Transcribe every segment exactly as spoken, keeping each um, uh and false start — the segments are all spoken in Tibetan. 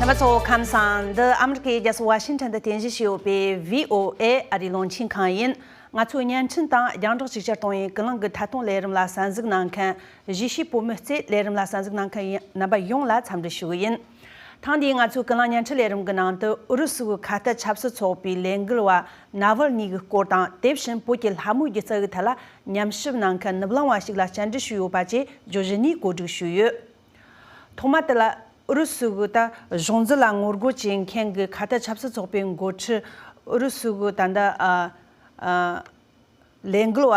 ལགས་སོ། ཁམས་བཟང་། འདི་ཨ་མི་རི་ཀའི་རྒྱལ་ས་ཝ་ཤིང་ཊོན་དུ་རྟེན་གཞི་བྱས་ཡོད་པའི་བྷི་ཨོ་ཨེ་ཨ་རིའི་རླུང་འཕྲིན་ཁང་ཡིན། ང་ཚོའི་བརྙན་འཕྲིན་དང་རྒྱང་བསྒྲགས་ཅིག་ཅར་གཏོང་བའི་ཀུན་གླེང་གི་ཐད་གཏོང་ལས་རིམ་ལ་གསན་གཟིགས་གནང་མཁན། གཞིས་བྱེས་བོད་མི་རྩེད་ལས་རིམ་ལ་གསན་གཟིགས་གནང་མཁན་ཡིན། རྣམ་པ་ཡོངས་ལ་འཚམས་འདྲི་ཞུ་གི་ཡིན། ཐེངས་འདིའི་ང་ཚོའི་ཀུན་གླེང་བརྙན་འཕྲིན་ལས་རིམ་གྱི་ནང་དུ་ཨུ་རུ་སུ་གི་ཁ་གཏད་ཆབ་སྲིད་ཚོགས་པའི་ལས་འགུལ་བ་ན་ཝལ་ནི་གི་སྐོར་དང་། དེ་བཞིན་བོད་ཀྱི་ལྷ་མོའི་སྒྱུ་རྩལ་གྱི་ཐད་ལ་ཉམས་ཞིབ་གནང་མཁན་ནུབ་གླིང་བ་ཞིག་ལ་བཅར་འདྲི་ཞུས་ཡོད་པ་བཅས་བརྗོད་གཞི་ནས་གོ་སྒྲིག་ཞུས་ཡོད། ཐོག་མ་དེ་ལ་ཨུ་རུ་སུ་གི་ད་གཞུང་འཛིན་ལ་ངོ་རྒོལ་བྱེད་མཁན་གྱི་ཁ་གཏད་ཆབ་སྲིད་ཚོགས་པའི་འགོ་ཁྲིད། ཨུ་རུ་སུ་གི་ད་ལྟ་ཨ་ཨ་ལས་འགུལ་བ་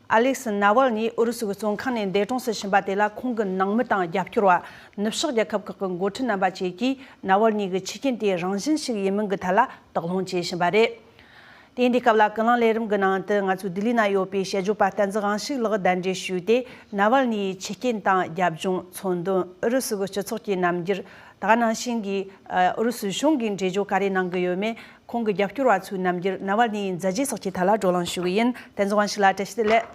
ཨ་ལེག་སི་ན་ཝལ་ནི་ཨུ་རུ་སུ་གི་བཙོན་ཁང་ནས་འདས་གྲོངས་སུ་ཕྱིན་པ་དེ་ལ་ཁོང་གི་ནང་མི་དང་རྒྱབ་སྐྱོར་བ། ནུབ་ཕྱོགས་རྒྱལ་ཁབ་ཁག་གི་འགོ་ཁྲིད་རྣམ་པ་བཅས་ཀྱིས་ན་ཝལ་ནི་གི་འཆི་རྐྱེན་དེ་རང་བཞིན་ཞིག་ཡིན་མིན་གྱི་ཐད་ལ་དོགས་སློང་བྱེད་བཞིན་པ་རེད། དེ་ཡིན་དུས་སྐབས་ལ་ཀུན་གླེང་ལས་རིམ་གྱི་ནང་དུ་ང་ཚོའི་ལྡི་ལི་ན་ཡོད་པའི་དཔྱད་བརྗོད་པ་བསྟན་འཛིན་དབང་ཕྱུག་ལགས་གདན་འདྲེན་ཞུས་ཏེ། ན་ཝལ་ནིའི་འཆི་རྐྱེན་དང་རྒྱབ་ལྗོངས། འཚོ་འདུན། ཨུ་རུ་སུ་གི་སྤྱི་ཚོགས་ཀྱི་རྣམ་འགྱུར། ད་ག་ནང་བཞིན་གྱི་ཨུ་རུ་སུ་གཞུང་གིས་འགྲེལ་བརྗོད་ག་རེ་གནང་གི་ཡོད་མེད། ཁོང་གི་རྒྱབ་སྐྱོར་བ་ཚོའི་རྣམ་འགྱུར། ན་ཝལ་ནིའི་མཛད་རྗེས་སོགས་ཀྱི་ཐད་ལ་བགྲོ་གླེང་ཞུ་གི་ཡིན། བསྟན་འཛིན་དབང་ཕྱུག་ལགས། བཀྲ་ཤིས་བདེ་ལེགས།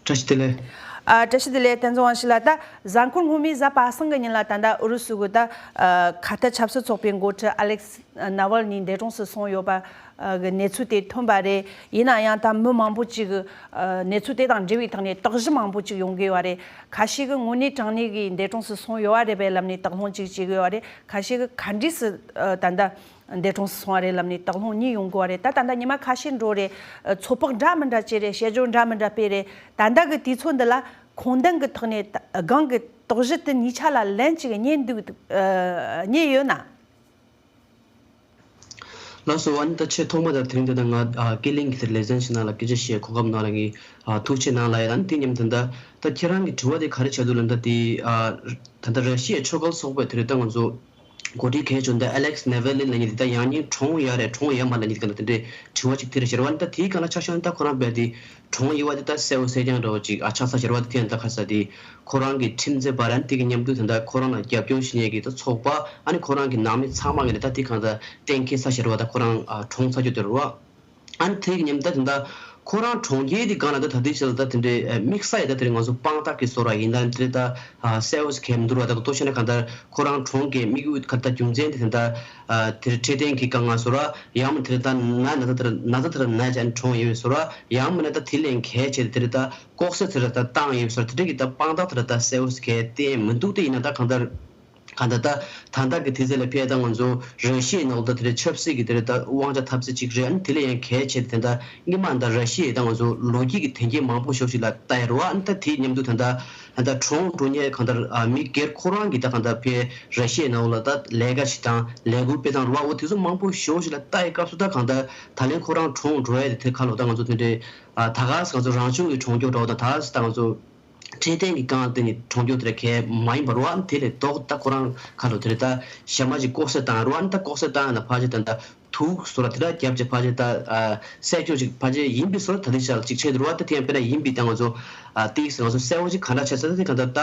བཀྲ་ཤིས་བདེ་ལེགས། ཨ། བཀྲ་ཤིས་བདེ་ལེགས། བསྟན་འཛིན་དབང་ཕྱུག་ལགས། ད་གཟའ་འཁོར་སྔོན་མའི་གཟའ་པ་སངས་ཀྱི་ཉིན་ལ་ད་ལྟ་ཨུ་རུ་སུ་གི་ད་ཨ་ཁ་གཏད་ཆབ་སྲིད་ཚོགས་པའི་འགོ་ཁྲིད་ཨ་ལེག་སི་ན་ཝལ་ནི་འདས་གྲོངས་སུ་སོང་ཡོད་པ་གི་གནས་ཚུལ་དེ་ཐོན་པ་རེད། ཡིན་ན་ཡང་ད་མི་མང་པོ་ཅིག་གིས་ཨ་གནས་ཚུལ་དེ་དང་འབྲེལ་བའི་ཐོག་ནས་དོགས་གཞི་མང་པོ་ཅིག་ཡོང་གི་ཡོད་རེད། ཁ་ཤས་ཀྱིས་དངོས་གནས་དྲང་གནས་ཀྱི་འདས་གྲོངས་སུ་སོང་ཡོད་པ་རེད་པས་ལབ་ནས་དོགས་སློང་ཅིག་བྱེད་ཀྱི་ཡོད་རེད། ཁ་ཤས་ཀྱིས་ག་འདྲས་སུ་ཨ་ད་ལྟ་འདས་གྲོངས་སུ་སོང་བ་རེད་ལབ་ནས་དོགས་སློང་གཉིས་ཡོང་གི་ཡོད་རེད། ད་ད་ལྟ་ཉི་མ་ཁ་ཤས་འགྲོ་རེད། ཚོད་དཔག་འདྲ་མི་འདྲ་བྱས་རེད། དཔྱད་བརྗོད་འདྲ་མི་འདྲ་སྤེལ་རེད། ད་ལྟ་གི་དུས་ཚོད་འདི་ལ་ཁུངས་ལྡན་གྱི་ཐོག་ནས་ད་སྒང་གི་དོགས་གཞི་དེ་གཉིས་ཆ་ལ་ལན་ཅིག་རྙེད་འདུག་ཨ་རྙེད་ཡོད་ན། ལགས་སོ། ཨ་ནི་ད་ཆེས་ཐོག་མ་དང་དེ་རིང་ད་ལྟ་ང་ཨ་ཀི་ལིང་གི་དེར་ལེ་ཚན་ཞིག་ནང་ལ་སྐད་ཆ་བཤད་གོ་སྐབས་གནང་ལ་ངས་ཨ་ཐུགས་རྗེ་གནང་ལབ་ཡ། ཨ་ནི་དེ་མཉམ་དུ་ད་ལྟ་ཁྱེད་རང་གི་དྲི་བ་དེ་ག་རེ་ཆགས་འདུག་ལབ་ན། ད་དེ་ཨ་ད་ལྟ་ར་ཤི་ཡའི་ཆོས་འགལ་ཚོགས་པས་དེ་རིང་ད་ང་ཚོ་འགོ་ཁྲིད་གལ་ཆེ་ཤོས་འདི་ཨ་ལེག་སི་ནེ་ཝེ་ལིན་ལབ་མཁན་འདི་ད་ཡང་སྙིང་གྲོངས་ཡོད་རེད། གྲོངས་ཡོད་མ་རེད་ལབ་མཁན་འདི་ག་ལ་དེ་འདྲའི་དྲི་བ་ཅིག་དེ་རེད་ཟེར་བ། ཨ་ནི་ད་དེའི་སྒང་ལ་ཆ་བཞག་ན་ད་ཁོ་རང་རྦད་དེ་གྲོངས་ཡོད་པ་དེ་ད་གསལ་པོ་གསལ་རྐྱང་འདྲ་བོ་ཅིག་ཨ་ཆགས་ཚར་ཟེར་བ། ད་དེ་ཡང་ད་ག་ས་དེ་ཁོ་རང་གི་ཁྲིམས་རྩོད་པ་རེད། ཨ་ནི་དེ་གི་མཉམ་དུ་ད་ལྟ་ཁོ་རང་ལ་རྒྱབ་སྐྱོར་བྱེད་མཁན་གྱི་ད་ཚོགས་པ། ཨ་ནི་ཁོ་རང་གི་ནང་མི་ཚང་མ་གི་ནས་ད་དེ་གང་ད་གཏན་འཁེལ་ཚར་ཟེར་བ། ད་ཁོ་རང་ཨ་གྲོངས་ཚར་རྒྱུ་དེ་རེད་བ། ཨ་ནི་དེ་གི་མཉམ་ད་དེ་འདྲ་ཁོ་རང་གྲོངས་རྐྱེན་དེ་སྒང་ལ་ད་ད་ལྟའི་ཆར་ལ་ད་དེ་འདྲའི་ཨ་དམིགས་བསལ་ཡི་ད་དེ་རིང་ང་ཚོ་དཔང་རྟགས་ཀྱི་བཟོ་འདྲ་ཡིན་ད་དེ་འདྲའི་ད་ཨ་གསལ་པོ་ཞིག་གང་མི་འདུག་ར། ད་ག་ལྟོ་བཤད་ན་གང་ལྟར་ཁོ་རང་གྲོངས་ཀྱི་དམིགས་ཡུལ་ག་ད་རྒྱུ་མཚན་དེ་དེ་འདྲ་ཨ་དེ་འཕྲོད་བསྟེན་གྱི་དཀའ་ངལ་བཟོ་འདྲ། ཡང་མིན་དེ་འདྲ་ད་ན་ན་ཚ་དེ་འདྲ་ན་ཚ་དེ་འདྲ་ན་ཅན་གྲོངས་ཡོད་བཟོ་འདྲ། ཡང་མིན་ན་ད་དེ་ལས་གལ་ཆེ་དེ་འདྲ་ད་ལྐོག་ཟ་དེ་འདྲ་ད་བཏང་ཡོད་བཟོ་འདྲ། དེ་འདྲ་གི་ད་དཔང་རྟགས་དེ་འདྲ་ད་གསལ་པོ་ཞིག་གང་བསྟན་མི་འདུག་དེ་ཡིན་ན་ད་གང་ལྟར། གང་ལྟར་ད་ད་ལྟ་གི་དུས་ཚོད་ལ་ཕེབས་ད་ང་ཚོ་ར་ཤི་ཡའི་ནང་ལ་ད་དེ་འདྲའི་ཆབ་སྲིད་ཀྱི་དེ་འདྲའི་ད་དབང་ཆ་འཐབ་རྩོད་ཅིག་རེད། ཨ་ནི་དེ་ལས་ཡང་གལ་ཆེ་དེ་ད་སྔོན་མ་ད་ར་ཤི་ཡས་ད་ང་ཚོ་ལོ་རྒྱུས་ཀྱི་དོན་རྐྱེན་མང་པོ་ཞེ་པོ་ཞིག་ལ་ལྟ་ཡ་རེད་བ། ཨ་ནི་ད་དེའི་མཉམ་དུ་ད་ལྟ་ད་ལྟ་གྲོངས་འགྲོ་མཁན་གང་ལྟར་ཨ་མི་སྒེར་ཁོ་རང་གིས་ད་གང་ལྟར་ཕེབས་ར་ཤི་ཡའི་ནང་ལ་ད་ལས་ཀ་ཞིག་དང་ལས་འགུལ་སྤེལ་སྟངས་རེད་བ། འོ་དེ་ཚོ་མང་པོ་ཞེ་པོ་ཞིག་ལ་ལྟ་ཡའི་སྐབས་སུ་ད་གང་ལྟར་ད་ལན་ཁོ་རང་གྲོངས་འགྲོ་ཡ་དེ་དེ་ཁ་ལོ་ད་ང་ཚོ་དེ་འདྲའི་ཨ་ད་ག་ས་ང་ཚོ་རང་བྱུང་གི་གྲོངས་རྒྱུ་འདྲ་བོ་དང་ད་ག་ས་ད་ང་ཚོ་འཕྲོད་བསྟེན་གྱི་སྒང་དེ་ནི་གྲོངས་རྒྱུ་དེ་འདྲ་གལ་མ་ཡིན་པ་རེད་བ། དེ་ལས་ལྡོག་ད་ཁོ་རང་ཁ་ལོ་དེ་འདྲ་ད་ཞྭ་མོ་ཅིག་ལྐོག་ཟ་བཏང་རེད་བ། ད་ལྐོག་ཟ་བཏང་ན་ཕལ་ཆེར་ད་ད་དུག་བཟོ་འདྲ་དེ་འདྲ་བརྒྱབ་བྱས་ཕལ་ཆེར་ད་ཨ་བསད་རྒྱུ་ཅིག་ཕལ་ཆེར་ཡིན་པའི་བཟོ་འདྲ་ད་ལྟའི་ཆར་ཅིག་ཆགས་འདུག་རེད་བ། ད་དེ་ཡང་དཔེར་ན་ཡིན་པའི་ད་ང་ཚོ་ཨ་ཏིག་ང་ཚོ་གསལ་པོ་ཅིག་ག་འདྲ་ཆགས་ཚར། ད་དེ་ག་ད་ད་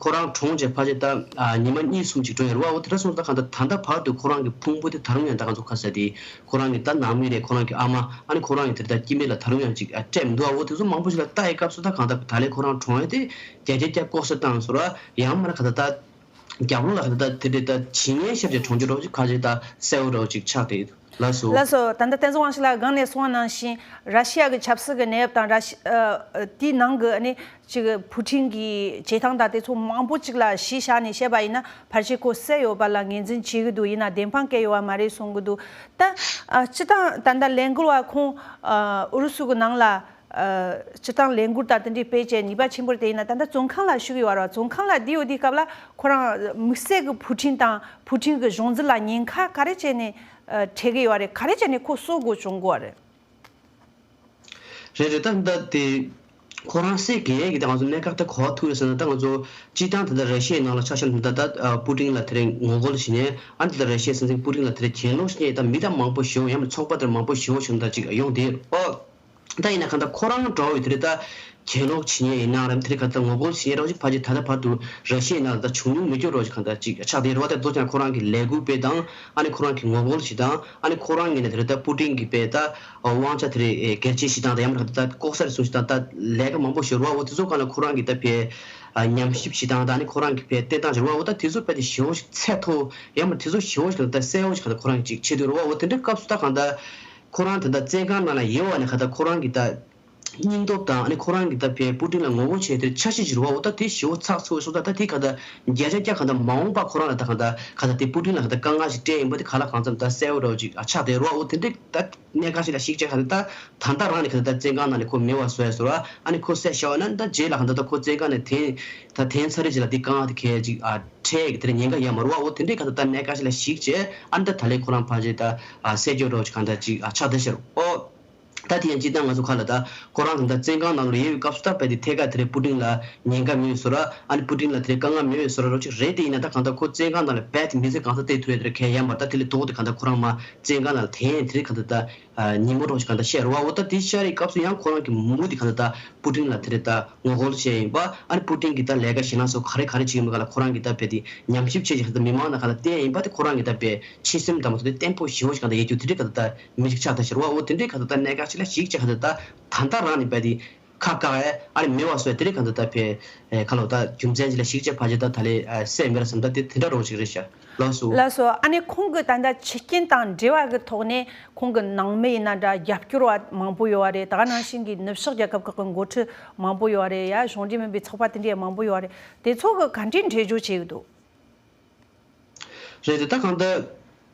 ཁོ་རང་གྲོངས་བྱས་ཕལ་ཆེར་ད་ཨ་ཉི་མ་གཉིས་གསུམ་ཅིག་འགྲོ་ཡོད་རེད་བ། འོ་དེ་འདྲ་སོང་ཙང་གང་ད་ད་ལྟ་བར་དུ་ཁོ་རང་གི་ཕུང་པོ་དེ་ད་རུང་ཡང་ད་ག་ཚོད་ཁ་ས་དེ་ཁོ་རང་གི་ད་ནང་མི་རེད། ཁོ་རང་གི་ཨ་མ་ཨ་ནི་ཁོ་རང་གི་དེ་ད་སྐྱེ་དམན་ལ་ད་རུང་ཡང་ཅིག་ཨ་སྤྲད་མི་འདུག་ཨ། འོ་དེ་ཚོ་མང་པོ་ཞིག་ལ་ལྟ་ཡི་སྐབས་སུ་ད་གང་ད་ད་ལན་ཁོ་རང་གྲོངས་ཡ་དེ་བརྒྱ་ཆ་བརྒྱ་ལྐོག་ཟ་བཏང་བཟོ་འདྲ། ཡང་མིན་ན་གང་ད་ད་རྒྱབ་ལོགས་ལ་གང་ད་དེ་འདྲ་ད་བྱེད་མཁན་ཤ་ཅིག་གྲོངས་རྒྱུ་འདྲ་བོ་ཅིག་ཁ་ཅིག་ད་གསལ་པོ་འདྲ་བོ་ཅིག་ཆགས་བསྡད་ཡོད། ལགས་སོ། ལགས་སོ། ད་ལྟ་བསྟན་འཛིན་དབང་ཕྱུག་ལགས་སྒང་ནས་གསུངས་པ་ནང་བཞིན་ར་ཤི་ཡ་གི་ཆབ་སྲིད་ཀྱི་གནས་བབ་དང་ར་ཤི་ཨ་ཨ་དེའི་ནང་གི་ཨ་ནི་ཅིག་ཕུ་ཊིན་གྱི་བྱེད་སྟངས་དང་དེ་ཚོ་མང་པོ་ཅིག་ལ་གཞི་བཞག་ནས་བཤད་པ་ཡིན་ན་ཕལ་ཆེར་ཁོ་བསད་ཡོད་པ་ལ་ངོས་འཛིན་བྱེད་ཀྱི་འདུག་ཡིན་ན་བདེན་དཔང་བཀལ་ཡོད་པ་མ་རེད་གསུང་གི་འདུག་ད་ཨ་སྤྱིར་བཏང་ད་ལྟ་ལས་འགུལ་བ་ཁོང་ཨ་ཨུ་རུ་སུ་གི་ནང་ལ་ཨ་སྤྱིར་བཏང་ལས་འགུལ་དང་དེ་འདྲའི་སྤེལ་བྱས་ནུས་པ་ཆེན་པོ་རེད། དེ་ཡིན་ན་ད་ལྟ་བཙོན་ཁང་ལ་བཞུགས་ཡོད་རེད་བ། བཙོན་ཁང་ལ་བསྡད་ཡོད་དུས་སྐབས་ལ་ཁོ་རང་དམིགས་བསལ་གྱི་ཕུ་ཊིན་དང་ཕུ་ཊིན་གྱི་གཞུང་འཛིན་ལ་ཉེན་ཁ་ག་རེ་བྱས་ནས་ཨ་འཕྲད་ཀྱི་ཡོད་རེད། ག་རེ་བྱས་ནས་ཁོ་གསོད་དགོས་བྱུང་དགོས་རེད། རེད་རེད། ད་ད་དེ་ཁོ་རང་བསད་དགོས་ཀྱི་ད་ང་ཚོ་གནད་འགག་ད་ག་པར་ཐུག་ཡོད་ཟེར་ན། ད་ང་ཚོ་སྤྱིར་བཏང་ད་ལྟ་ར་ཤི་ཡའི་ནང་ལ་ཆ་བཞག་ན་ད་ད་ཨ་པུ་ཏིན་ལ་དེ་རིང་ངོ་རྒོལ་བྱེད་མཁན། ཨ་ནི་ད་ལྟ་ར་ཤི་ཡའི་སྲིད་འཛིན་པུ་ཏིན་ལ་དེ་རིང་གྱེན་ལོག་བྱེད་མཁན་ད་མི་ད་མང་པོ་ཞེ་པོ་ཡང་མིན་ཚོགས་པ་དེར་མང་པོ་ཞེ་པོ་བྱུང་ད་ཅིག་ཡོང་དེ་ཨོ། ད་ཡིན་ན་གང་ལྟར་ཁོ་རང་འདྲ་བོ་ཡོད་དེ་རེད། ད་གྱེན་ལོག་བྱེད་མཁན་ཡིན་ན་རམ་དེ་རིང་གང་ལྟར་ངོ་རྒོལ་བྱེད་མཁན་འདྲ་བོ་ཅིག་ཕལ་ཆེར་ད་ལྟ་བར་དུ་ར་ཤི་ཡའི་ནང་ལ་ད་བྱུང་མྱོང་མེད་རྒྱུ་འདྲ་བོ་ཅིག་གང་ལྟར་ཅིག་ཆགས་བསྡད་རེད་བ། ད་མདོར་བྱས་ན་ཁོ་རང་གི་ལས་འགུལ་སྤེལ་སྟངས། ཨ་ནི་ཁོ་རང་གི་ངོ་རྒོལ་བྱེད་སྟངས། ཨ་ནི་ཁོ་རང་གིས་ནི་དེ་རིང་ད་པུ་ཏིན་གྱི་དཔེ་ད་དབང་ཆ་དེ་རིང་སྒེར་གཅོད་བྱེད་སྟངས་དང་ཡང་མིན་ད་ལྐོག་ཟ་རེ་ཟུང་བྱེད་སྟངས། ད་ལས་ཀ་མང་པོ་ཞིག་ཡོད་རེད་བ། འོ་དེ་ཚོ་སྒང་ལ་ཁོ་རང་གིས་ད་དཔེ་ ཨ་ཉམས་ཞིབ་བྱེད་སྟངས་དང་ཨ་ནི་ཁོ་རང་གི་དཔེ་བསྟན་སྟངས་ཅིག་རེད་བ། འོ་ད་དེ་ཚོ་དཔེ་དེ་ཞེ་པོ་ཞིག་ཚད་མཐོ་ཡང་མ་དེ་ཚོ་ཞེ་པོ་ཞིག་ད་གསལ་པོ་ཞིག་ག་ད་ཁོ་རང་གི་ཅིག་བྱེད་འདོད་རེད་བ། འོ་དེ་འདྲའི་སྐབས་སུ་ད་གང་ལྟར་ཁོ་རང་དེ་འདྲ་བཙོན་ཁང་ནང་ལ་ཡོད་པ་ནས་ག་ད་ཁོ་རང་གི་ད་སྙིང་སྟོབས་དང་ཨ་ནི་ཁོ་རང་གི་ད་དཔེ་པུ་ཏིན་ལ་ངོ་རྒོལ་བྱས་དེ་འཆར་གཞི་ཅིག་རེད་བ། འོ་ད་དེ་ཞེ་པོ་ཚགས་ཚུད་སོང་། ད་ད་དེ་ག་ད་བརྒྱ་ཆ་བརྒྱ་ག་ད་མ་འོངས་པ་ཁོ་རང་ལ་ད་ག་ད་ག་ད་དེ་པུ་ཏིན་ལ་ག་ད་དཀའ་ངལ་ཅིག་སྤྲད་ཡིན་པ་དེ་ག་ལ་གང་འཚམ་ད་གསལ་པོ་འདྲ་བོ་ཅིག་ཨ་ཆགས་བསྡད་རེད་བ། འོ་དེ་འདྲའི་ད་གནད་འགག་ཅིག་ལ་གཞིགས་བྱས་ག་ད་ད་ད་ལྟ་རང་ནས་ག་ད་ད་བཙོན་ཁང་ནང་ནས་ཁོ་མེད་པ་བཟོས་སོང་ར། ཨ་ནི་ཁོ་བསད་བཞག་པ་ན་ད་རྗེས་ལ་ག་ད་ད་ཁོ་བཙོན་ཁང་ནས་ཐོན་ད་ཐོན་ཚར་རྗེས་ལ་དེ་དཀའ་ངལ་དེ་གས་ཅིག་ཨ་འཕྲད་ཀྱི་དེ་འདྲ་ཉེན་ཁ་ཡོད་མ་རེད་བ། འོ་དེ་འདྲའི་ག་ད་ད་གནད་འགག་ཅིག་ལ་གཞིགས་བྱས་ཨ་ནི་ད་ད་ལས་ཁོ་རང་ཕལ་ཆེར་ད་ཨ་བསད་རྒྱུ་འདྲ་བོ་ཅིག་ག་ད་ཅིག་ཨ་ཆགས་བསྡད་ཤག་རེད་བ། ད་དེ་ཡང་སྤྱིར་བཏང་ང་ཚོ་ཁ་ལ་ད་ཁོ་རང་གི་ད་བཙོན་ཁང་ནང་ལ་ཡོད་པའི་སྐབས་སུ་ད་རྦད་དེ་ཐད་ཀར་དེ་རེད་པུ་ཏིན་ལ་ཉེན་ཁ་མེད་བཟོ་ར། ཨ་ནི་པུ་ཏིན་ལ་དེ་རེད་དཀའ་ངལ་མེད་བཟོ་ར་རོ་ཅིག་རེད། དེ་ཡིན་ན་ད་གང་ལྟར་ཁོ་བཙོན་ཁང་ནང་ལ་རྦད་དེ་མི་ཚེ་གང་ས་གཏད་ཐུབ་ཡ་དེ་རེད་གལ་ཡོད་མ་རེད། ད་དེ་ལས་ལྡོག་སྟེ་གང་ལྟར་ཁོ་རང་མ་བཙོན་ཁང་ནང་ལ་དེ་ཡང་དེ་རེད་གང་ལྟར་ད་ཉིན་མོ་རོ་ཅིག་གང་ལྟར་བཤད་ར་བ། འོ་ད་དེ་བཤད་རེད་སྐབས་སུ་ཡང་ཁོ་རང་གི་མུ་མུ་དེ་གང་ལྟར་ད་པུ་ཏིན་ལ་དེ་རེད་ད་ངོ་རྒོལ་བྱས་ཡིན་པ། ཨ་ནི་པུ་ཏིན་གི་ད་ལས་ཀ་ཞེད་སྣང་སོགས་ག་རེ་ག་རེ་བྱེད་ཀྱི་མེད་ག་ལ་ཁོ་རང་གི་ད་རྦད་དེ་ཉམས་ཞིབ་བྱས་ཀྱི་གང་ལྟར་མི་མང་ནང་གང་ལྟར་བསྟན་ཡིན་པ་དེ་ཁོ་རང་གི་ད་རྦད་ཆེ་སེམས་དང་མ་ཐུག་དེ་བརྟན་པོ་ཞེ་པོ་ཞིག་གང་ལྟར་ཡོད་རྒྱུ་དེ་འདྲའི་གང་ལྟར་ད་མི་ཞིག་ཆགས་ཐལ་ཤག་རེད་བ། འོ་དེ་འདྲའི་གང་ལྟར་ད་གནད་འགག་ཅིག་ལ་གཞིགས་བྱས་གང་ལྟར་ད་ད་ལྟ་རང་ནས་རྦད་དེ་ཁ་བཀག་ཡ་ཨ་ནི་མེད་པ་བཟོ་ཡ་དེ་འདྲའི་གང་ལྟར་ད་དཔེ་ཁ་ལོ་ད་རྒྱུ་མཚན་ཅིག་ལ་གཞིགས་བྱས་ཕལ་ཆེར་ད་ད་ལས་སད་མེད་ར་བསམ། ད་དེ་དེ་འདྲ་རོ་ཞིག་རེད་ཤག་ལགས་སོ། ལགས་སོ། ཨ་ནི་ཁོང་གི་ད་ལྟ་འཆི་རྐྱེན་དང་འབྲེལ་བ་གི་ཐོག་ནས་ཁོང་གི་ནང་མི་ཡིན་ན་འདྲ་རྒྱབ་སྐྱོར་བ་མང་པོ་ཡོད་བ་རེད། ད་ག་ནང་བཞིན་གྱི་ནུབ་ཕྱོགས་རྒྱལ་ཁབ་ཁག་གི་འགོ་ཁྲིད་མང་པོ་ཡོད་བ་རེད། ཡ་གཞུང་འབྲེལ་མིན་པའི་ཚོགས་པ་དེ་འདྲའི་མང་པོ་ཡོད་བ་རེད། དེ་ཚོ་གི་ག་འདྲའི་འགྲེལ་བརྗོད་བྱེད་ཀྱི་འདུག་རེད་དེ་ད་གང་ལྟར།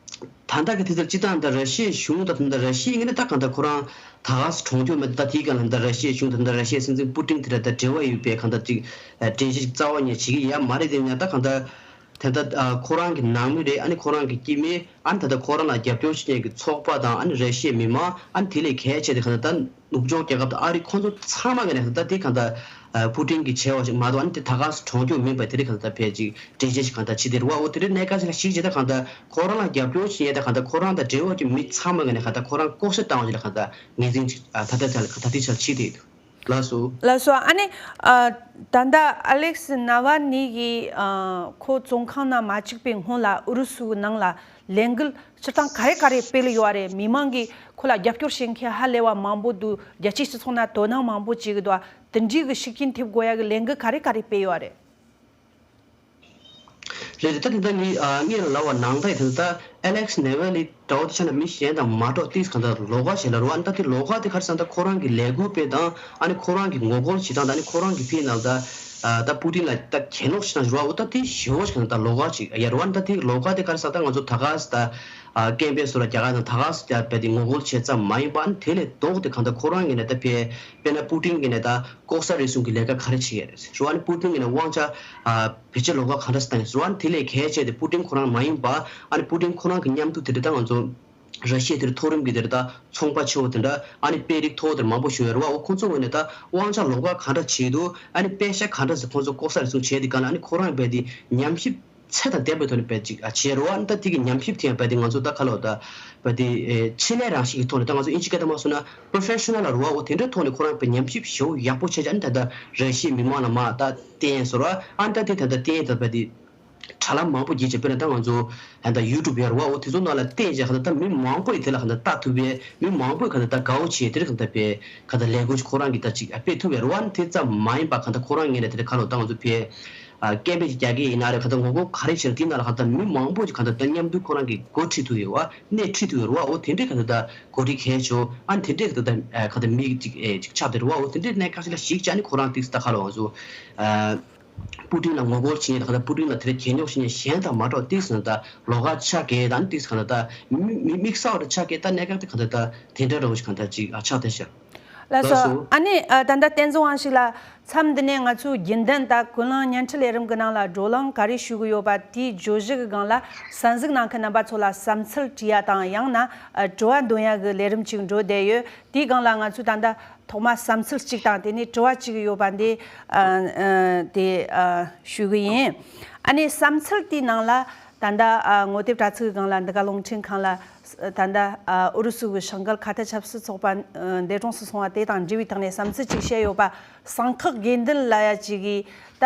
ད་ལྟ་གི་དུས་ཚོད་སྤྱིར་བཏང་ད་ར་ཤི་ཡའི་གཞུང་ད་ད་ལྟ་ར་ཤི་ཡའི་ངོས་ནས་ད་གང་ལྟར་ཁོ་རང་ད་ག་སེ་གྲོངས་རྒྱུ་མེད། ད་དེའི་སྒང་ལ་ད་ར་ཤི་ཡའི་གཞུང་ད་ད་ར་ཤི་ཡའི་སྲིད་འཛིན་པུ་ཏིན་དེ་ལ་ད་འབྲེལ་བ་ཡོད་པའི་གང་ལྟར་ཅིག་འགྲེལ་བཤད་ཅིག་རྩ་བ་ཉིད་བྱེད་ཀྱི་ཡ་མ་རེད། དེ་ཡིན་ན་ད་གང་ལྟར་ད་ལྟ་ཁོ་རང་གི་ནང་མི་རེད། ཨ་ནི་ཁོ་རང་གི་སྐྱེ་དམན། ཨ་ནི་ད་ལྟ་ཁོ་རང་ལ་རྒྱབ་སྐྱོར་བྱེད་མཁན་གྱི་ཚོགས་པ་དང་ཨ་ནི་ར་ཤི་ཡའི་མི་མང་། ཨ་ནི་དེ་ལས་གལ་ཆེ་དེ་གང་ལྟར་ད་ནུབ་ཕྱོགས་རྒྱལ་ཁབ་དང་ཨ་རི་ཁོང་ཚོ་ཚང་མ་གི་ནས་ད་དེ་གང་ལྟར་པུ་ཏིན་གྱི་བྱས་པ་ཞིག་མ་གཏོགས་ཨ་ནི་དེ་ད་ག་སེ་གྲོངས་རྒྱུ་མིན་པ་དེ་རིགས་གང་ལྟར་ཕལ་ཆེར་འགྲེལ་བཤད་ཞིག་གང་ལྟར་བྱེད་དེ་རེད་བ། འོ་དེ་རིགས་གནད་འགག་ཅིག་ལ་གཞིགས་བྱས་ད་གང་ལྟར་ཁོ་རང་ལ་རྒྱབ་སྐྱོར་བྱེད་ཡས་ད་གང་ལྟར་ཁོ་རང་དང་འབྲེལ་བ་གི་མི་ཚང་མ་གི་ནས་གང་ལྟར་ཁོ་རང་ལྐོག་ཟ་བཏང་བ་ཞིག་ལ་གང་ལྟར་ངོས་འཛིན་ཅིག་ད་ལྟ་ཆ་ད་ལྟའི་ཆར་བྱེད་དེ་ཡོད། ལགས་སོ། ལགས་སོ། ཨ་ནི་ཨ་ད་ལྟ་ཨ་ལེག་སི་ནཱ་ཝལ་ནི་ཡིས་ཨ་ཁོ་བཙོན་ཁང་ནང་མ་བཅུག་པའི་སྔོན་ལ་ཨུ་རུ་སུའི་ནང་ལ་ལས་འགུལ་སྤྱིར་བཏང་ག་རེ་ག་རེ་སྤེལ་ཡོད་རེད། མི་མང་གིས་ཁོ་ལ་རྒྱབ་སྐྱོར་བྱེད་མཁན་ཧ་ལས་པ་མང་པོ་འདུག་རྒྱལ་སྤྱིའི་སྤྱི་ཚོགས་ནང་དོ་སྣང་མང་པོ་བྱེད་ཀྱི་འདུག་དེ་འདྲའི་གི་ཤུགས་རྐྱེན་ཐེབས་དགོས་ཡ་གི་ལས་འགུལ་ག་རེ་ག་རེ་སྤེལ་ཡོད་རེད། རེད་རེད། ད་དེ་ད་ངས་ཨ་ངས་ལབ་པ་ནང་ལྟར་ཡིན་ད་ད་ཨ་ལེག་སི་ནཱ་ཝལ་ནི་འདྲ་བོ་དེ་ཆ་ན་མི་གཞན་དང་མ་འགྲོགས་ཏིས་གང་ལྟར་ལོགས་ཀ་བྱེད་ལ་རུ་བ། ད་དེ་ལོགས་ཀ་དེ་ག་རེ་ཟེར་ན་ད་ཁོ་རང་གི་ལས་འགུལ་སྤེལ་སྟངས། ཨ་ནི་ཁོ་རང་གི་ངོ་རྒོལ་བྱེད་སྟངས། ད་ནི་ཁོ་རང་གི་ཕི་ནང་ད་ད་པུ་ཏིན་ལ་ད་གྱེན་ལོག་བྱེད་སྟངས་རུ་བ། འོ་ད་དེ་ཞེ་པོ་ཞིག་གང་ལྟར་ལོགས་ཀ་ཅིག་ཡ་རུ་བ། ད་དེ་ལོགས་ཀ་དེ་ག་རེ་ཟེར་ད་ང་ཚོ་ད་ག་སེ་ད་ཨ་ཀེམ་པེན་སོགས་ལ་རྒྱ་གར་དང་ད་ག་སེ་ད་རྦད་དེ་ངོ་རྒོལ་བྱེད་ཙམ་མ་ཡིན་པ། ཨ་ནི་དེ་ལས་ལྡོག་སྟེ་གང་ལྟར་ཁོ་རང་གི་ནས་ད་ཕེ་དཔེར་ན་པུ་ཏིན་གྱི་ནས་ད་ལྐོག་ཟ་རེ་ཟུང་གི་ལས་ཀ་ག་རེ་བྱེད་ཡ་རེད་ཟེར་བ་ནི། པུ་ཏིན་གྱི་ནས་དབང་ཆ་ཨ་བེད་སྤྱོད་ལོགས་ཀ་ག་འདྲ་ཟེར་བཏང་ཡོད་ཟེར་བ་ནི། དེ་ལས་གལ་ཆེ་དེ་པུ་ཏིན་ཁོ་རང་མ་ཡིན་པ། ཨ་ནི་པུ་ཏིན་ཁོ་རང་གི་མཉམ་དུ་དེ་འདྲ་ད་ང་ཚོ་ར་ཤི་ཡ་དེ་འདྲ་མཐོ་རིམ་གྱི་དེ་འདྲ་ད་ཚོང་པ་ཆེ་བོ་དེ་འདྲ། ཨ་ནི་དཔོན་རིགས་མཐོ་བོ་དེ་འདྲ་མང་པོ་ཞིག་ཡོད་རེད་བ། འོ་ཁོང་ཚོ་ངོས་ནས་ད་དབང་ཆ་ལོགས་ཀ་ག་འདྲ་བྱེད་འདུག་ཨ་ནི་པེ་ཤ་ག་འདྲ་ཟེར་ཁོང་ཚོ་ལྐོག་ཟ་རེ་ཟུང་བྱས་དེ་ག་ལ། ཨ་ནི་ཁོ་རང་རྦད་དེ་ཉམས་ཞིབ་ཚད་དང་ལྡན་པའི་ཐོག་ནས་རྦད་ཅིག་ཨ་བྱས་རེད་བ། ཨ་ནི་ད་དེ་གི་ཉམས་ཞིབ་དེ་ཡང་རྦད་དེ་ང་ཚོ་ད་ག་ལ་ད་རྦད་དེ་ཨེ་ཆེད་ལས་རང་བཞིན་གྱི་ཐོག་ནས་ད་ང་ཚོ་ཨིན་ཇི་སྐད་དུ་མ་སོང་ན་པོ་རོ་ཕེ་ཤ་ནལ་ལ་རུ་བ། འོ་དེ་འདྲའི་ཐོག་ནས་ཁོ་རང་རྦད་ཉམས་ཞིབ་ཞེ་པོ་ཡག་པོ་བྱས་ཅིག་ཨ་ནི་ད་ད་ར་ཤི་ཡའི་མི་མང་ལ་མར་ད་བསྟན་ཡས་བཟོ་ར། ཨ་ནི་ད་དེ་ད་ད་བསྟན་ཡས་ད་རྦད་དེ་དྲ་ལམ་མང་པོ་བརྒྱུད་བྱས། དཔེར་ན་ད་ང་ཚོ་ད་ཡུ་ཊུབ་ཡོད་རེད་བ། འོ་དེ་ཚོ་ནང་ལ་བསྟན་བྱས་གང་ལྟར་ད་མི་མང་པོ་ཡིས་དེ་ལ་གང་ལྟར་ལྟ་ཐུབ་པས། མི་མང་པོ་ཡིས་གང་ལྟར་ད་དགའ་བོ་བྱས་དེ་རིགས་གང་ལྟར་དཔེ་གང་ལྟར་ལས་འགུལ་ཁོ་རང་གིས་ད་ཅིག་སྤེལ་ཐུབ་ཡོད་རེད་བ། དེ་ཙམ་མ་ཡིན་པ་གང་ལྟར་ཁོ་རང་ངོས་ནས་དེ་འདྲ་ག་ལོ་ད་ང་ཚོ་ཕེ་ཨ་ཀེམ་པེན་ཅིག་རྒྱག་གི་ཡིན་ན་རེད། གང་ལྟར་ངོ་རྒོལ་ག་རེ་བྱེད་དེ་ནང་ལ་གང་ལྟར་མི་མང་པོ་ཅིག་གང་ལྟར་ད་མཉམ་དུ་ཁོ་རང་གིས་འགོ་ཁྲིད་ཐུབ་ཡོད་བ། སྣེ་ཁྲིད་ཐུབ་ཡོད་རེད་བ། འོ་དེ་འདྲའི་གང་ལྟར་ད་འགོ་ཁྲིད་གལ་ཆེ་བོ། ཨ་ནི་དེ་འདྲའི་གང་ལྟར་ད་གང་ལྟར་མི་ཅིག་ཨེ་ཅིག་ཆགས་བསྡད་རེད་བ། འོ་དེ་འདྲའི་གནད་འགག་ཅིག་ལ་གཞིགས་བྱས་ནས་ཁོ་རང་ཏིག་ཙམ་ད་ག་ལོ་ང་ཚོ་ཨ་པུ་ཏིན་ལ་ངོ་རྒོལ་བྱེད་མཁན་དང་གང་ལྟར་པུ་ཏིན་ལ་དེ་འདྲ་གྱེན་ཉོག་བྱེད་མཁན་གཞན་དང་མ་འགྲོགས་ཏིག་ཙམ་ད་ལོགས་ཀ་ཆགས་ཀྱི་དང་ཏིག་ཙམ་གང་ལྟར་ད་མི་མི་དམིགས་བསལ་བ་ཆགས་ཀྱི་ད་གནད་འགག་དེ་གང་ལྟར་ད་དེ་འདྲ་འདྲ་བོ་ཞིག་གང་ལྟར་ཅིག་ཨ་ཆགས་བསྡད་ཤག་ལགས་སོ། ལགས་སོ། ཨ་ནི་ཨ་ད་ལྟ་བསྟན་འཛིན་དབང་ཕྱུག་ལགས། མཚམས་འདི་ནས་ང་ཚོའི་རྒྱུན་ལྡན་ད་ཀུན་གླེང་བརྙན་འཕྲིན་ལས་རིམ་གྱི་ནང་ལ་བགྲོ་གླེང་ག་རེ་ཞུ་གི་ཡོད་པ་དེའི་བརྗོད་གཞི་གི་སྒང་ལ་གསན་གཟིགས་གནང་མཁན་རྣམ་པ་ཚོ་ལ་བསམ་ཚུལ་དྲི་ཡ་དང་ཡང་ན་ཨ་དྲི་བ་འདོན་ཡ་གི་ལས་རིམ་ཅིག་འགྲོ་བསྡད་ཡོད། དེའི་སྒང་ལ་ང་ཚོས་ད་ལྟ་ཐོག་མ་བསམ་ཚུལ་གཅིག་དང་དེ་ནས་དྲི་བ་གཅིག་ཡོད་པ་འདི་ཨ་ཨ་དེ་ཨ་ཞུ་གི་ཡིན། ཨ་ནི་བསམ་ཚུལ་དེའི་ནང་ལ་ད་ལྟ་ཨ་ངོ་དེབ་དྲ་ཚིགས་གི་སྒང་ལ་འདི་ག་རླུང་འཕྲིན་ཁང་ལ་ ད་ལྟ་ཨུ་རུ་སུ་གི་ཤར་འགལ་ཁ་ཐ་ཆབ་སྲིད་ཚོགས་པ་འདས་གྲོངས་སུ་སོང་བ་དེ་དང་འབྲེལ་བའི་ཐོག་ནས་བསམ་ཚུལ་ཅིག་བཤད་ཡོད་པ། གསང་ཁག་དགེ་འདུན་ལབ་ཡ་ཅིག་གིས་ད་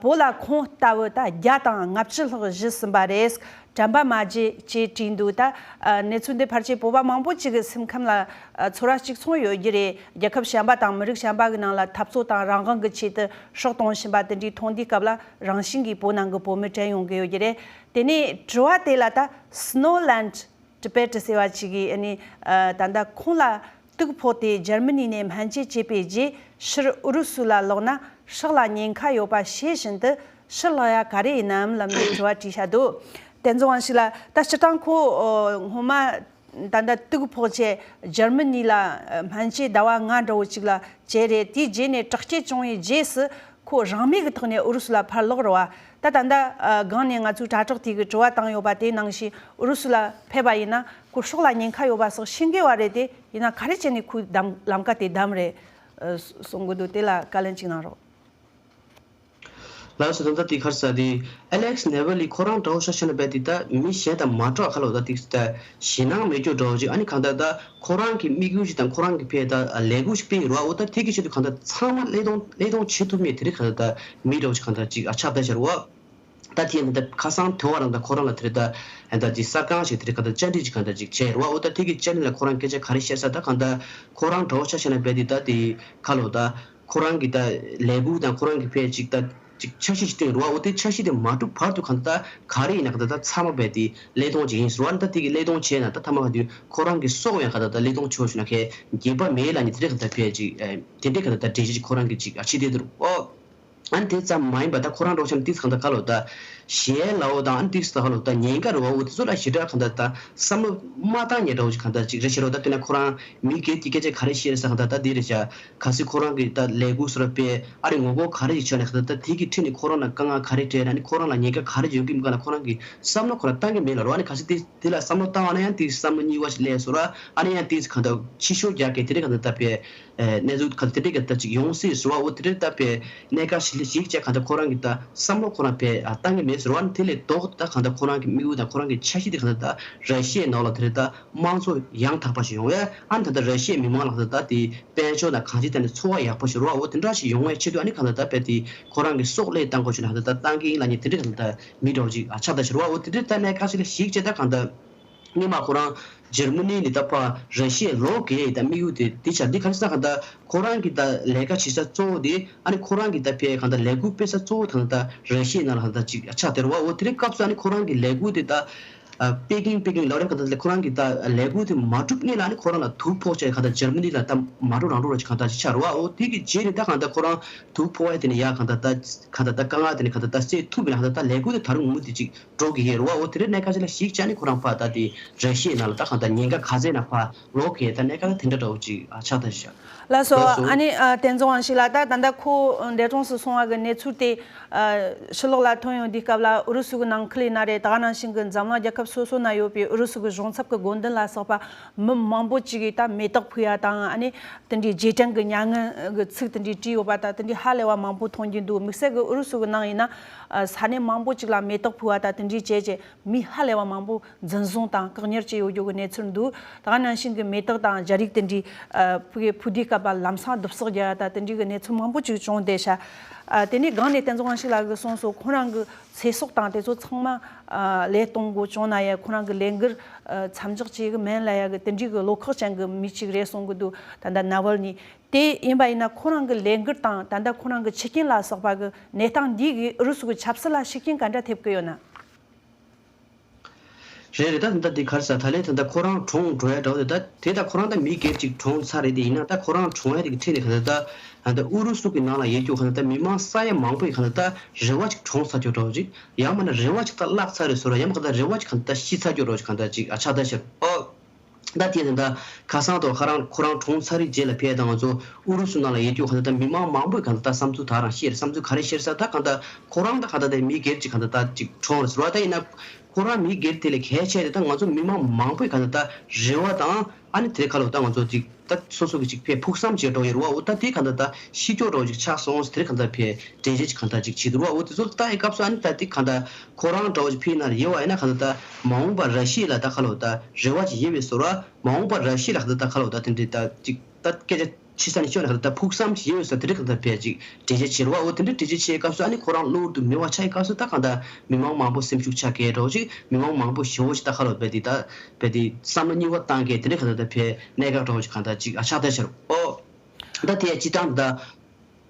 བོད་ལ་ཁོང་ལྟ་བུ་ད་བརྒྱ་དང་ལྔ་བཅུ་ལྷག་བཞུགས་ཟིན་པ་རེད། དྲན་པ་མ་བརྗེད་ཅེས་བྲིས་འདུག་ད་གནས་ཚུལ་འདི་ཕལ་ཆེར་བོད་པ་མང་པོ་ཅིག་གི་སེམས་ཁམས་ལ་ཚོར་བ་གཅིག་མཚུངས་ཡོད་རྒྱུ་རེད། རྒྱལ་ཁབ་གཞན་པ་དང་མི་རིགས་གཞན་པ་གི་ནང་ལ་འཐབ་རྩོད་དང་རང་དབང་གི་ཆེད་དུ་སྲོག་གཏོང་བཞིན་པ་དེ་འདྲའི་མཐོང་དུས་སྐབས་ལ་རང་བཞིན་གྱིས་བོད་ནང་གི་བོད་མི་དྲན་ཡོང་གི་ཡོད་རྒྱུ་རེད། དེ་ནས་དྲི་བ་དེ་ལ་ད་Snowland Tibet ཟེར་བ་ཅིག་གིས་ཨ་ནི་ད་ལྟ་ཁོང་ལ་དུག་ཕོག་སྟེ་འཇར་མ་ནི་ནས་སྨན་བཅོས་བྱས་པའི་རྗེས་ཕྱིར་ཨུ་རུ་སུ་ལ་ལོག་ན་སྲོག་ལ་ཉེན་ཁ་ཡོད་པ་ཤེས་བཞིན་དུ་ཕྱིར་ལོག་ཡ་ག་རེ་ཡིན་ནམ་ལབ་ནས་དྲི་བ་དྲིས་བཞག་འདུག་བསྟན་འཛིན་དབང་ཕྱུག་ལགས། ད་སྤྱིར་བཏང་ཁོ་སྔོན་མ་ད་ལྟ་དུག་ཕོག་བྱས་འཇར་མ་ནི་ལ་སྨན་བཅོས་ཟླ་བ་ལྔ་འདྲ་བོ་ཅིག་ལ་བྱས་རེད། དེའི་རྗེས་ནས་དྲག་སྐྱེད་བྱུང་བའི་རྗེས་སུ་ཁོ་རང་མོས་ཀྱི་ཐོག་ནས་ཨུ་རུ་སུ་ལ་ཕར་ལོག་རེད་བ། ད་ད་ལྟ་སྒང་ནས་ང་ཚོའི་དྲ་གྲོགས་དེ་གིས་དྲི་བ་བཏང་ཡོད་པ་དེ་ནང་བཞིན་ཨུ་རུ་སུ་ལ་ཕེབས་པ་ཡིན་ན་ཁོ་སྲོག་ལ་ཉེན་ཁ་ཡོད་པ་སོགས་ཤེས་ཀྱི་ཡོད་རེད་དེ། ཡིན་ན་ག་རེ་བྱས་ནས་ཁོའི་གདམ་ལམ་ཀ་དེ་བདམས་རེད་གསུང་གི་འདུག་དེ་ལ་བཀའ་ལན་གཅིག་གནང་རོགས། ལགས་སོ། ད་ལྟ་དེ་ག་རེ་ཟེར་དེ། Alex Navalny ཁོ་རང་འདྲ་བོ་ཤ་ཤ་ན་བས་དེ་ད་མི་གཞན་དང་མ་འདྲ་བ་ཁ་ལོ་ད་དེ་ད་ཞེད་སྣང་མེད་རྒྱུ་འདྲ་བོ་ཅིག་ཨ་ནི་གང་ལྟར་ད་ཁོ་རང་གི་དམིགས་ཡུལ་ཅིག་དང་ཁོ་རང་གི་ཕའི་ད་ལས་འགུལ་ཞིག་སྤེལ་ཡོད་ར། འོ་ད་དེ་གི་ཆེད་དུ་གང་ལྟར་ཚང་མ་བློས་གཏོང་བློས་གཏོང་བྱེད་ཐུབ་མེད་དེ་རིགས་གང་ལྟར་ད་མི་འདྲ་བོ་ཅིག་གང་ལྟར་ཅིག་ཨ་ཆགས་ད་ཤར་བ། ད་དེ་ཡང་ད་ཁ་སང་དེ་བ་རང་ད་ཁོ་རང་ལ་དེ་རིགས་ད་ད་ཅིག་གསར་ཁང་ཞིག་དེ་རིགས་གང་ལྟར་བཅར་འདྲི་ཅིག་གང་ལྟར་ཅིག་བྱས་ར། འོ་ད་དེ་གི་བཅར་འདྲི་ལ་ཁོ་རང་སྐད་ཆ་ག་རེ་བཤད་ས། ད་གང་ལྟར་ཁོ་རང་འདྲ་བོ་ཤ་ཤ་ན་བས་དེ་ད་དེ་ཁ་ལོ་ད། ཁོ་རང་གི་ད་ལས་འགུལ་དང་ཁོ་རང་གི་ཕའི་ཅིག་ད་ཅིག་འཆར་གཞི་ཞིག་བཏིང་རུ་བ། འོ་དེ་འཆར་གཞི་དེ་མ་གྲུབ་བར་དུ་གང་ལྟར་ག་རེ་ཡིན་ན་གང་ལྟར་ད་ཚང་མ་བས་དེ་བློས་གཏོང་བྱེད་ཀྱི་ཡིན་ཟེར་བ། ད་དེ་གི་བློས་གཏོང་བྱས་ན་ད་ཐ་མ་ག་དུས་ཁོ་རང་གི་སྲོག་ཡང་གང་ལྟར་ད་བློས་གཏོང་ཆོག་ཞུ་ན་ཁའི་འགྱོད་པ་མེད་ལ་ནི་དེ་རེད། གང་ལྟར་ཕའི་ཅིག་དེ་འདྲས་གང་ལྟར་ད་འགྲེལ་བཤད་ཅིག་ཁོ་རང་གི་ཅིག་ཨ་ཕྱི་བལྟས་དུ་རུ་ཨོ། ཨ་ནི་དེ་ཙམ་མ་ཡིན་པ་ད་ཁོ་རང་འགྲོ་ཆམ་ཏིས་གང་ལྟར་ག་ལོ་ད་གཞས་ལའོ་དང་ཨ་ནི་ཏིས་ད་ག་ལོ་ད་ཉེན་ཁ་རུ་བ། འོ་དེ་ཚོ་ལ་ཞེ་དྲག་གང་ལྟར་ད་བསམ་བློ་མ་བཏང་ཉེ་འདྲ་བོ་ཅིག་གང་ལྟར་ཅིག་རེད་ཤེས་རོགས། ད་དེ་ན་ཁོ་རང་མི་སྒེར་གྱི་སྐད་ཆ་ག་རེ་བཤད་རེད་ཟེར་གང་ལྟར་ད་དེ་རེད་ཤག་གལ་སྲིད་ཁོ་རང་གི་ད་ལས་འགུལ་སོགས་ལ་སྤེལ་ཨ་རི་ངོ་རྒོལ་ག་རེ་ཞིག་བྱས་ནས་གང་ལྟར་ད་དེ་གི་ཁྲིད་ནས་ཁོ་རང་ལ་དཀའ་ངལ་ག་རེ་འཕྲད་ཨ་ནི་ཁོ་རང་ལ་ཉེན་ཁ་ག་རེ་ཡོང་གི་མིན་ག་ལ་ཁོ་རང་གི་བསམ་བློ་ཁོ་རང་བཏང་གི་མེད་ལ་རོ། ཨ་ནི་གལ་སྲིད་དེ་དེ་ལ་བསམ་བློ་བཏང་བ་ན་ཡང་དེ་བསམ་བློ་གཉིས་པ་ཞིག་སླེབས་སོང་ར། ཨ་ནི་ཡང་དེ་གང་ལྟར་ཕྱི་བཤོལ་རྒྱག་གི་དེ་རིགས་གང་ལྟར་ད་ཕེ་གནས་ཚུལ་གང་ལྟར་དེ་འདྲས་གང་ལྟར་ཅིག་ཡོང་སྲིད་ཟེར་བ། འོ་དེ་འདྲས་ད་ཕེ་གནད་འགག་ཞིག་ཞིག་བྱས་གང་ལྟར་ཁོ་རང་གི་ད་བསམ་བློ་ཁོ་རང་ཕེ་བཏང་གི་མེད་ཟེར་བ། ཨ་ནི་དེ་ལས་ལྡོག་ད་གང་ལྟར་ཁོ་རང་གི་དམིགས་ཡུལ་དང་ཁོ་རང་གི་འཆར་གཞི་དེ་གང་ལྟར་ད་ར་ཤི་ཡའི་ནང་ལ་དེ་འདྲས་ད་དམངས་གཙོ་ཡང་དག་པ་ཞིག་ཡོང་བས། ཨ་ནི་ད་ལྟ་ར་ཤི་ཡའི་མི་མང་ལ་གང་ལྟར་ད་དེ་དཔལ་འབྱོར་དང་གང་ཅི་ད་ནི་འཚོ་བ་ཡག་པོ་ཞིག་རོགས། འོ་དེ་འདྲ་ཞིག་ཡོང་བའི་ཆེད་དུ་ཨ་ནི་གང་ལྟར་ད་ཕེ་དེ་ཁོ་རང་གི་སྲོག་བློས་བཏང་དགོས་ཞུ་ན་གང་ལྟར་ད་བཏང་གི་ཡིན་ལ་ནི་དེ་འདྲས་གང་ལྟར་མི་འདྲ་བོ་ཅིག་ཨ་ཆགས་ད་ཞུ་རོགས། འོ་དེ་འདྲས་ད་གནད་འགག་ཞིག་ལ་ཞིག་བྱས་ད་གང་ལྟར། སྔོན་མ་ཁོ་རང་འཇར་མ་ནི་ནས་ད་ཕར་ར་ཤི་ཡའི་ལོག་གི་ཡ་ཡི་ད་དམིགས་ཡུལ་དེ་འདི་ཆགས་འདི་ག་རེ་ཟེར་ན་གང་ལྟར་ཁོ་རང་གི་ད་ལས་ཀ་བྱེད་ས་གཙོ་བོ་དེ་ཨ་ནི་ཁོ་རང་གི་ད་ཕའི་གང་ལྟར་ལས་འགུལ་སྤེལ་ས་གཙོ་བོ་ད་ད་ར་ཤི་ཡའི་ནང་ལ་གང་ལྟར་ཅིག་ཆགས་བསྡད་རེད་བ། འོ་དེ་རིང་སྐབས་སུ་ཨ་ནི་ཁོ་རང་གི་ལས་འགུལ་དེ་ད་པེ་ཀིང་པེ་ཀིང་ལབ་རེད། གང་ལྟར་ཁོ་རང་གི་ད་ལས་འགུལ་དེ་མ་གྲུབ་སྔོན་ལ་ཨ་ནི་ཁོ་རང་ལ་དུག་ཕོག་བྱས་གང་ལྟར་འཇར་མ་ནི་ལ་ད་མ་འགྲོ་རང་འགྲོ་ར་ཅིག་གང་ལྟར་ཅིག་ཆགས་རེད་བ། འོ་དེ་གི་རྗེས་ནས་ད་གང་ལྟར་ཁོ་རང་དུག་ཕོག་བ་དེ་ནི་ཡ་གང་ལྟར་ད་གང་ལྟར་ད་དཀའ་ངལ་དེ་ནི་གང་ལྟར་ད་སེལ་ཐུབ་མེད་ན་གང་ལྟར་ད་ལས་འགུལ་དེ་ད་རུང་མུ་མཐུད་ཅིག་འགྲོ་གི་ཡོད་རེད་བ། འོ་དེ་འདྲའི་གནད་འགག་ཅིག་ལ་གཞིགས་བྱས་ནས་ཁོ་རང་ཕར་ད་དེ་ར་ཤི་ཡའི་ནང་ལ་ད་གང་ལྟར་ཉེན་ཁ་ག་ཚད་ན་ཕར་ལོག་གི་ད་གནད་འགག་ད་དེ་འདྲ་འདྲ་བོ་ཅིག་ཨ་ཆགས་ད་ཤག་ལགས་སོ། ལགས་སོ། ཨ་ནི་ཨ་བསྟན་འཛིན་དབང་ཕྱུག་ལགས། ད་ད་ལྟ་ཁོ་འདས་གྲོངས་སུ་སོང་བ་གི་གནས་ཚུལ་དེ་ཨ་ཕྱི་ལོགས་ལ་ཐོན་ཡོང་དུས་སྐབས་ལ་ཨུ་རུ་སུ་གི་ནང་ཁུལ་ཡིན་ན་རེད། ད་ག་ནང་བཞིན་གི་འཛམ་གླིང་རྒྱལ་ཁབ་སོ་སོ་ན་ཡོད་པའི་ཨུ་རུ་སུ་གི་གཞུང་ཚབ་གི་དགོན་འདུན་ལ་སོགས་པ་མི་མང་པོ་ཅིག་གིས་ད་མེ་ཏོག་ཕུལ་ཡ་དང་། ཨ་ནི་དེ་འདྲའི་རྗེས་དྲན་གི་མྱ་ངན་གི་ཚིག་དེ་འདྲའི་བྲིས་ཡོད་པ་ད་དེ་འདྲའི་ཧ་ལས་པ་མང་པོ་མཐོང་རྒྱུ་འདུག་དམིགས་བསལ་གི་ཨུ་རུ་སུ་གི་ནང་ཡིན་ན་ཨ་ས་གནས་མང་པོ་ཅིག་ལ་མེ་ཏོག་ཕུལ་བ་ད་དེ་འདྲའི་བྱས་བྱས་མི་ཧ་ལས་པ་མང་པོ་འཛིན་བཟུང་དང་བཀག་ཉར་བྱས་ཡོད་རྒྱུ་གི་གནས་ཚུལ་འདུག་ད་ག་ནང་བཞིན་གྱི་མེ་ཏོག་དང་རྒྱ་རིགས་དེ་འདྲའི་ཨ་ཕུ་གེ་ཕུ་དུས་སྐབས་ལ་ལམ་སང་རྡུབ་གསོག་རྒྱག་ད་དེ་འདྲའི་གི་གནས་ཚུལ་མང་པོ་ཅིག་བྱུང་བསྡད་ཤག་ཨ་དེ་ནས་སྒང་ནས་བསྟན་འཛིན་དབང་ཕྱུག་ལགས་ཀྱིས་གསུངས་སོང་། ཁོ་རང་གི་ཚེ་སྲོག་དང་དེ་ཚོ་ཚང་མ་ཨ་བློས་གཏོང་དགོས་བྱུང་ན་ཡང་ཁོ་རང་གི་ལས་འགུལ་ཨ་མཚམས་འཇོག་བྱེད་གི་མིན་ལབ་ཡ་གི་དེ་འདྲའི་གི་བློ་ཁོག་ཅན་གི་མི་ཅིག་རེད་གསུང་གི་འདུག་ད་ལྟ་ན་ཝལ་ནི་དེ་ཡིན་པ་ཡིན་ན་ཁོ་རང་གི་ལས་འགུལ་དང་ད་ལྟ་ཁོ་རང་གི་འཆི་རྐྱེན་ལ་སོགས་པ་གི་གནས་སྟངས་འདི་གིས་ཨུ་རུ་སུ་གི་ཆབ་སྲིད་ལ་ཤུགས་རྐྱེན་ག་འདྲ་ཐེབས་ཀྱི་ཡོད་ན། རེད་རེད། ད་ད་འདི་ག་རེ་ཟ། ད་ལན་ད་ད་ཁོ་རང་གྲོངས་འགྲོ་ཡ་འདྲ་བོ་དེ་ད་དེ་ད་ཁོ་རང་ད་མི་སྒེར་ཅིག་གྲོངས་ཚར་རེད། དེ་ཡིན་ན་ད་ཁོ་རང་གྲོངས་ཡ་དེ་གི་ཁྲིད་ནས་ག་ད་ད་ད་ཨུ་རུ་སུ་གི་ནང་ལ་ཡོད་རྒྱུ་ག་ད་ད་མི་མང་ས་ཡ་མང་པོ་ཡི་ག་ད་ད་རེ་བ་ཅིག་གྲོངས་ཚར་རྒྱུ་འདྲ་བོ་ཅིག་ཡང་མིན་ན་རེ་བ་ཅིག་ད་བརླག་ཚར་རེད་ཟེར་ར། ཡང་མིན་ག་ད་རེ་བ་ཅིག་ག་ད་ད་ཤི་ཚར་རྒྱུ་འདྲ་བོ་ཅིག་ག་ད་ད་ཅིག་ཨ་ཆགས་ད་ཤར་ཨོ། ད་དེ་ནི་ད་ཁ་སང་དུ་ཁ་རང་ཁོ་རང་གྲོངས་ཚར་བའི་རྗེས་ལ་ཕེབས་དང་ང་ཚོ་ཨུ་རུ་སུ་ནང་ལ་ཡོད་རྒྱུ་ག་ད་ད་མི་མང་མང་པོས་ག་ད་ད་བསམ་ཚུལ་ད་རང་བཤད་རེད། བསམ་ཚུལ་ག་རེ་བཤད་ས་ད་ག་ད་ཁོ་རང་ད་ག་ད་ད་མི་སྒེར་ཅིག་ག་ད་ད་ཅིག་གྲོངས་རེད་ཟེར་བ། ད་ཡིན་ན་ཁོ་རང་མི་སྒེར་དེ་ལས་གལ་ཆེ་དེ་ད་ང་ཚོ་མི་མང་མང་པོས་ག་ད་ད་རེ་བ་དང་ ཨ་ནི་དེ་ཁ་ལོ་ད་ང་ཚོ་ཅིག་ད་སོ་སོ་གི་ཅིག་ཕེ་ཕུགས་བསམ་བྱེད་འགྲོ་ཡི་རུ་བ། འོ་ད་དེ་ག་འདྲ་ད་ཤི་སྐྱོ་འགྲོ་ཅིག་ཆགས་སོང་། དེ་ག་འདྲ་ཕེ་འགྲེལ་བཤད་ཅིག་ག་འདྲ་ཅིག་བྱེད་འདུག་རུ་བ། འོ་དེ་ཚོ་ལ་ལྟ་ཡི་སྐབས་སུ་ཨ་ནི་ད་དེ་ག་འདྲ་ཁོ་རང་འདྲ་བོ་ཅིག་ཕེ་ན་ལ་ཡོད་བ་ཡིན་ན་ག་འདྲ་ད་མ་འོངས་པ་ར་ཤི་ཡ་ལ་ད་ཁ་ལོ་ད་རེ་བ་ཅིག་ཡོད་པའི་བཟོ་འདྲ། མ་འོངས་པ་ར་ཤི་ཡ་ལ་ག་འདྲ་ད་ཁ་ལོ་ད་དེ་འདྲའི་ད་ཅིག་ད་སྐད་ཆ་ཕྱི་ས་ནས་ཤོད་ན་ག་འདྲ་ད་ཕུགས་བསམ་ཅིག་ཡོད་པའི་བཟོ་འདྲ། དེ་རིགས་ག་འདྲ་ཕལ་ཅིག་འགྲེལ་བཤད་བྱེད་རུ་བ། འོ་དེ་འདྲ་འགྲེལ་བཤད་བྱེད་སྐབས་སུ་ཨ་ནི་ཁོ་རང་གློ་བུར་དུ་མི་དབང་ཆགས་ཡི་སྐབས་སུ་ད་ག་འདྲ་མི་མང་མང་པོ་སེམས་ཤུགས་ཆག་གི་འདྲ་བོ་ཅིག་མི་མང་མང་པོ་ཞེ་བོ་ཅིག་ད་ཁ་ལོ་ད་དེ་ད་བས་དེ་བསམ་བློ་གཉིས་པ་བཏང་གི། དེ་འདྲ་ག་འདྲ་ད་ཕེ་གནད་འགག་འདྲ་བོ་ཅིག་ག་འདྲ་ཅིག་ཨ་ཆགས་བསྡད་ཤག་རུ། ཨོ། ད་དེ་ཡ་སྤྱི་བཏང་ད་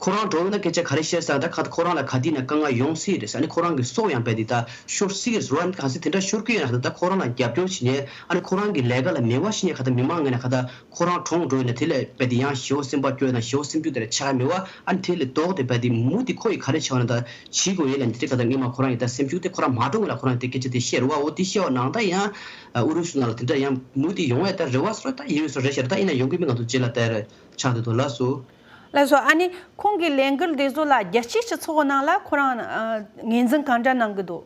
ཁོ་རང་འགྲོ་ན་སྐད་ཆ་ག་རེ་བཤད་ས་ད་ག་ཁོ་རང་ལ་ག་དུས་ན་དཀའ་ངལ་ཡོང་སྲིད་རེད་ཟེར། ཨ་ནི་ཁོ་རང་གི་སྲོག་ཡང་བས་དེ་ད་ཤོར་སྲིད་རེད་ཟེར། ཨ་ནི་ག་སྲིད་དེ་འདྲ་ཤོར་གི་ཡོད་ན་ད་ཁོ་རང་ལ་རྒྱབ་སྐྱོར་བྱེད་ཉེ། ཨ་ནི་ཁོ་རང་གི་ལས་ཀ་ལ་མེད་པ་བྱེད་ཉེ་ག་ད་མི་མང་ངོས་ན་ག་ད་ཁོ་རང་གྲོངས་འགྲོ་ཡིན་ན་དེ་ལས་བས་དེ་ཡང་ཞེ་བོ་སེམས་པ་སྐྱོ་ཡིན་ན་ཞེ་བོ་སེམས་ཤུགས་དེ་ལས་ཆག་མེད་པ། ཨ་ནི་དེ་ལས་ལྡོག་དེ་བས་དེ་མུ་དེ་ཁོ་ཡི་ག་རེ་བྱས་པ་ན་ད་བྱེད་དགོས་ཡིན་ལ་ནི་དེ་ག་ད་སྔོན་མ་ཁོ་རང་ཡི་ད་སེམས་ཤུགས་དེ་ཁོ་རང་མ་གྲོངས་ལ་ཁོ་རང་དེ་སྐད་ཆ་དེ་བཤད་རུ་བ། འོ་དེ་བཤད་པ་ནང་ད་ཡང་ཨུ་རུ་སུ་ནང་ལ་དེ་འདྲ་ཡང་མུ་དེ་ཡོང་བས་ད་རེ་བ་སོ་ད་ཡིན་སོ་རེད་ཤག་ད་ཡིན་ན་ཡོང་གི་མི་ང་ཚོ་རྗེས་ལ་ད་རེ་ཆགས་དེ་དོ་ལ་སོ། ལགས་སོ། ཨ་ནི་ཁོང་གི་ལས་འགུལ་དེ་ཚོ་ལ་རྒྱལ་སྤྱིའི་སྤྱི་ཚོགས་ནང་ལ་ཁོ་རང་ངོས་འཛིན་གང་འདྲ་གནང་གི་འདུག་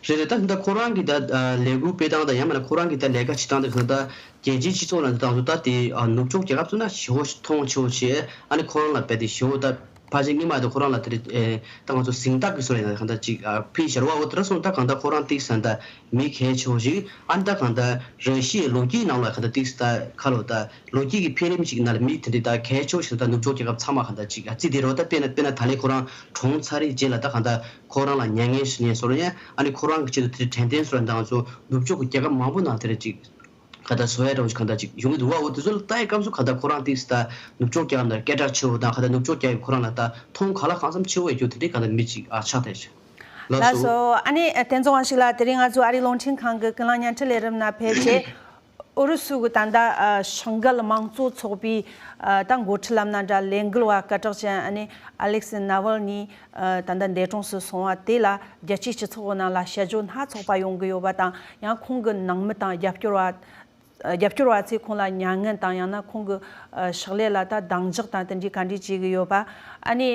རེད་རེད། ད་ད་ཁོ་རང་གི་ད་ལས་འགུལ་སྤེལ་སྟངས་དང་ཡང་མིན་ན་ཁོ་རང་གི་ད་ལས་ཀ་བྱེད་སྟངས་དེ་ཚོ་ད་རྒྱལ་སྤྱིའི་སྤྱི་ཚོགས་ནང་དུ་ད་ད་དེ་ནུབ་ཕྱོགས་རྒྱལ་ཁབ་ཚོ་ན་ཞེ་བོ་མཐོང་ཆེ་བོ་བྱས། ཨ་ནི་ཁོ་རང་ལ་རྦད་དེ་ཞེ་བོ་ད་ཕལ་ཆེར་སྔོན་མ་དེ་ཁོ་རང་ལ་དེ་རེད། ད་ང་ཚོ་གཟེངས་རྟགས་ཀྱི་བཟོ་ལ་ཡིན་ན་གང་ལྟར་ཅིག་ཕུལ་ཤར་བ། འོ་དེ་འདྲ་སོང་ད་གང་ལྟར་ཁོ་རང་ཏིག་ས་ད་མི་གལ་ཆེ་བོ་ཞིག་ཨ་ནི་ད་གང་ལྟར་ར་ཤི་ཡའི་ལོ་རྒྱུས་ནང་ལ་གང་ལྟར་ཏིག་ས་ད་ཁ་ལོ་ད་ལོ་རྒྱུས་ཀྱི་འཕེལ་རིམ་ཞིག་ནང་ལ་མི་དེ་འདྲའི་ད་གལ་ཆེ་བོ་ཞིག་ད་ནུབ་ཕྱོགས་རྒྱལ་ཁབ་ཚང་མ་གང་ལྟར་ཅིག་རྩིས་དེ་རོ་ད་དཔེར་ན་དཔེར་ན་ད་ལན་ཁོ་རང་གྲོངས་ཚར་རེད་རྗེས་ལ་ད་གང་ལྟར་ཁོ་རང་ལ་མྱ་ངན་ཞུ་ཉན་སོ་རེད། ཨ་ནི་ཁོ་རང་གི་ཆེད་དུ་དེ་དྲན་རྟེན་སོ་རེད། ད་ང་ཚོ་ནུབ་ཕྱོགས་ཀྱི་རྒྱལ་ཁབ་མང་པོ་ནང་དེ་རེད་ཅིག་ག་ད་བཟོ་ཡ་འདྲ་བོ་ཞིག་ག་ད་ཅིག་ཡོང་གི་འདུག་བ། འོ་དེ་ཚོ་ལ་ལྟ་ཡི་སྐབས་སུ་ག་ད་ཁོ་རང་ཏིག་ས་ད་ནུབ་ཕྱོགས་རྒྱལ་ཁབ་ནང་སྐད་གྲགས་ཆེ་བོ་དང་ག་ད་ནུབ་ཕྱོགས་རྒྱལ་ཁབ་ཁོ་རང་ལ་ད་མཐོང་ག་ལ་གང་འཚམ་ཆེ་བོ་ཡོད་རྒྱུ་དེ་འདྲའི་ག་ད་མི་ཅིག་ཨ་ཆགས་བསྡད་ཤག་ལགས་སོ། ཨ་ནི་བསྟན་འཛིན་དབང་ཕྱུག་ལགས། དེ་རིང་ང་ཚོའི་ཨ་རིའི་རླུང་འཕྲིན་ཁང་གི་ཀུན་གླེང་བརྙན་འཕྲིན་ལས་རིམ་ནང་ཕེབས་རྗེས་ཨུ་རུ་སུ་གི་ད་ལྟ་ཨ་ཤང་གལ་དམངས་གཙོ་ཚོགས་པའི་ཨ་ད་འགོ་ཁྲིད་ལབ་ན་འདྲ་ལས་འགུལ་བ་སྐད་གྲགས་ཅན་ཨ་ནི་ཨ་ལེག་སི་ནཱ་ཝལ་ནི་ཨ་ད་ལྟ་འདས་གྲོངས་སུ་སོང་བ་དེ་ལ་རྒྱལ་སྤྱིའི་སྤྱི་ཚོགས་ནང་ལ་དཔྱད་བརྗོད་སྣ་ཚོགས་པ་ཡོང་གི་ཡོད་པ་དང་། ཡང་ཁོང་གི་ནང་མི་དང་རྒྱབ་སྐྱོར་བ་རྒྱབ་སྐྱོར་བ་ཚོས་ཁོང་ལ་མྱ་ངན་དང་ཡང་ན་ཁོང་གི་ཕྱག་ལས་ལ་ད་གདེང་འཇོག་དང་དེ་འདྲའི་ག་འདྲ་བྱེད་ཀྱི་ཡོད་པ། ཨ་ནི་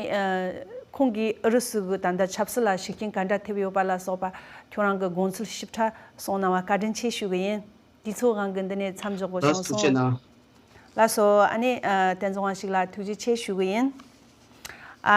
ཁོང་གིས་ཨུ་རུ་སུ་གི་ད་ལྟ་ཆབ་སྲིད་ལ་ཤུགས་རྐྱེན་ག་འདྲ་ཐེབས་ཡོད་པ་ལ་སོགས་པ་ཁྱོད་རང་གི་དགོངས་ཚུལ་ཞིབ་ཕྲ་གསུངས་གནང་བ་བཀའ་དྲིན་ཆེ་ཞུ་གི་ཡིན། དུས་ཚོད་དབང་གིས་འདི་ནས་མཚམས་འཇོག་དགོས་བྱུང་སོང་། ལགས་སོ། ཨ་ནི་བསྟན་འཛིན་དབང་ཕྱུག་ལགས་ཐུགས་རྗེ་ཆེ་ཞུ་གི་ཡིན།